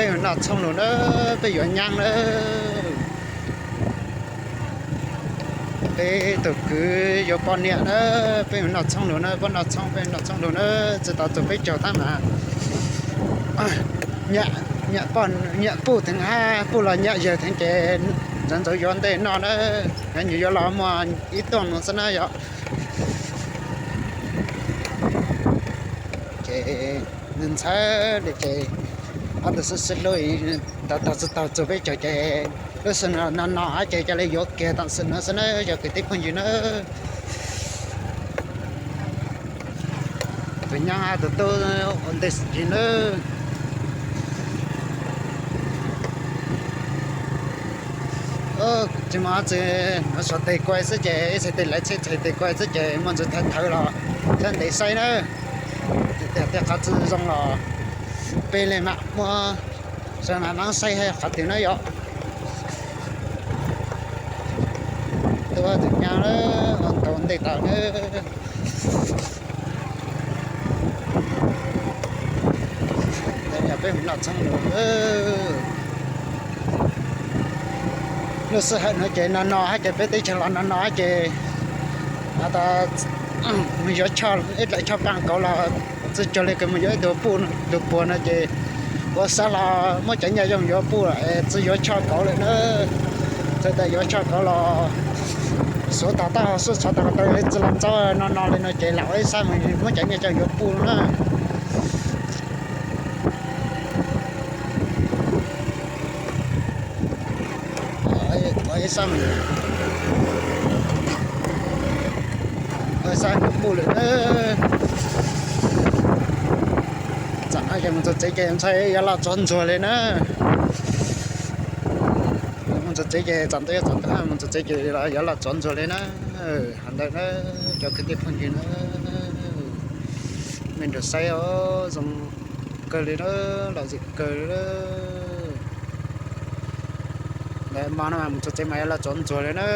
Peb mus noj tshoob lus na, peb yuav nyab na. Peb tus kwv yuav poj niam na, peb mus noj tshoob lus na, peb noj tshoob, peb noj tshoob lus na, tsis tau txug peb caug tab mas nyam puj theem hab puj los nyam yawg theem ces ntxawv ntxawv yuav ntej noj na. Nyuam nyuam yuav los muaj ib tuaj no xwb na yom. Ces nws ntxhawb li ces ob tug xib hwb hlub tau tau txug peb caug ces lub sij hawm no no ces ca le yuav kiag tam sim no xwb na cov kwv tij phooj ywg na. Tus nyab tus tub ua ntej xwb na. Tsis muaj tsi, suav tes kuai xwb ces ib txhais tes lawv txhais tes kuai xwb ces muaj ntsis thawv thawv los thiab ntev saib na. Tias tej qhov tsi zoo los peb le mam muab sawv mam mam saib qhov twg na yom. Tuaj tus nyab ua ntej tau na. Peb mus noj tshoob lus. Lub sij hawm no ces no no hab ces peb teb chaws los no no hab ces has tas mus yuav ib dlaim choj paaj kauv los tsi cuag li kws mus yuav ib tug puj tus puag no ces ua sab los muab cov nyaj zoo yuav puj es tsi yuav choj kauv lawm na. Txawm tas yuav choj kauv los xuav tog taub hau xwb, xuav tog ko taw tsi los ntxaub no no li no ces lam ua ib sab mus muab cov nyaj coj yuav puj na. Ua ib sab, ua ib sab yuav puj lawm na. Tam no ces mus txog tsev ces ntshai yuav los txog ntxuag li na. Mus txog tsev ces txog ntawd, txog ntawd mus txog tsev ces yuav los txog ntxuag li na. Has ntawd na, cov kwv tij phooj ywg na, mej nrug saib os, zoo kawg li na, lom zem kawg li na. Ntawd mo no mas mus txog tsev mas yuav los txog ntxuag li na.